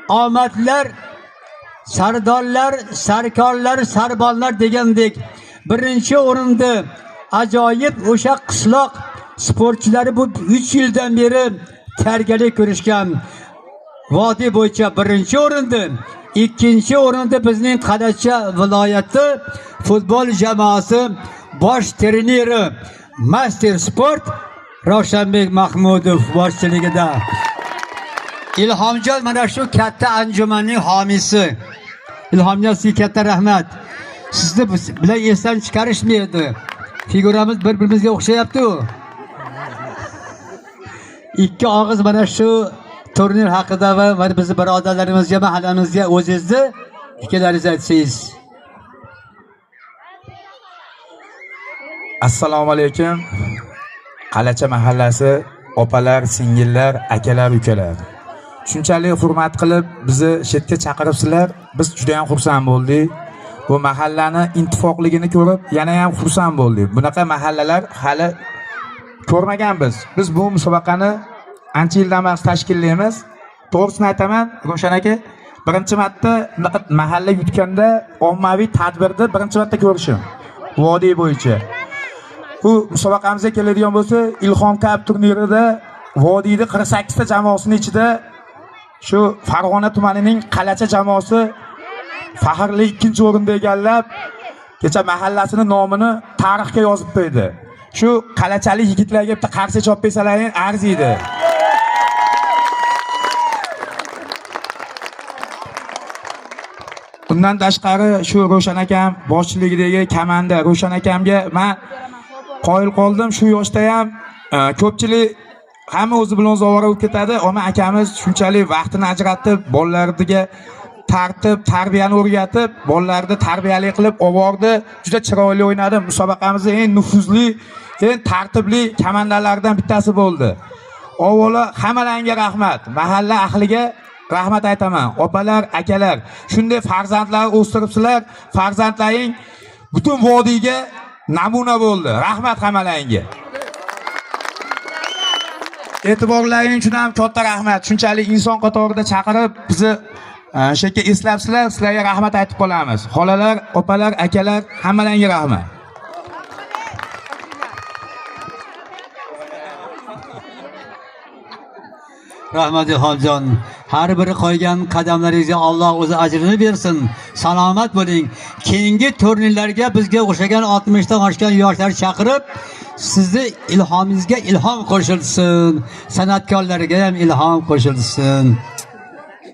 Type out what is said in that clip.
Omadlar, sardorlar, sarkorlar, sarbonlar degandek birinchi o'rinda ajoyib o'sha qishloq sportchilari bu 3 yildan beri tayyorgarlik ko'rishgan. Vodiy bo'yicha birinchi o'rinda, ikkinchi o'rinda bizning Qalacha viloyati futbol jamoasi bosh treneri master sport Ravshanbek Mahmudov boshchiligida. Ilhomjon mana shu katta anjumanning homiysi. Ilhomjon, sizga katta rahmat. Sizni bilan esdan chiqarishmaydi. Figuramiz bir-birimizga o'xshayapti-ku. Ikki og'iz mana shu turnir haqida va mana bizni birodarlarimizga, mahallamizga o'zingizni fikrlaringizni aytsangiz. Assalomu alaykum. Qalacha mahallasi opalar, singillar, akalar, ukalar. Shunchalik hurmat qilib bizni shu yerga chaqiribsizlar, biz juda ham xursand bo'ldik. Bu mahallani ittifoqligini ko'rib yana ham xursand bo'ldik. Bunaqa mahallalar hali ko'rmaganmiz. Biz bu musobaqani ancha yildan beri tashkillaymiz. To'g'risini aytaman, Ravshan aka, birinchi marta bunaqa mahalla yutganda ommaviy tadbirni birinchi marta ko'rishim vodiy bo'yicha. Bu musobaqamizga keladigan bo'lsa, Ilhom Cup turnirida vodiyda 48 ta jamoasining ichida shu Farg'ona tumanining Qalacha jamoasi faxrli ikkinchi o'rinda egallab, kecha mahallasini nomini tarixga yozib qo'ydi. Shu qalachalik yigitlarga bitta qarshi chop bersalaring arziydi. Undan tashqari shu Ravshan akam boshchiligidagi komanda, Ravshan akamga men qoyil qoldim. Shu yoshda ham ko'pchilik hamma o'zi bilan ovora bo'lib ketadi, ammo akamiz shunchalik vaqtini ajratib, bolalarga tartib, tarbiyani o'rgatib, bolalarni tarbiyali qilib obordi. Juda chiroyli o'ynadi. Musobaqamizda eng nufuzli, eng tartibli komandalardan bittasi bo'ldi. Avvalo hammalaringga rahmat. Mahalla ahliga rahmat aytaman. Opalar, akalar, shunday farzandlar o'stiribsizlar, farzandlaring butun vodiyga namuna bo'ldi. Rahmat hammalaringga. E'tiborlaring uchun ham katta rahmat. Shunchalik inson qatorida chaqirib bizni shu yerga eslabsizlar, sizlarga rahmat aytib qolamiz. Xolalar, opalar, akalar, hammalaringga rahmat. Rahmat Ilhomjon. Har bir qo'ygan qadamlaringizga Alloh o'zi ajrini bersin. Salomat bo'ling. Keyingi turnirlarga bizga o'xshagan 60 dan oshgan yoshlar chaqirib, sizni ilhomingizga ilhom qo'shilsin. San'atkorlarga ham ilhom qo'shilsin.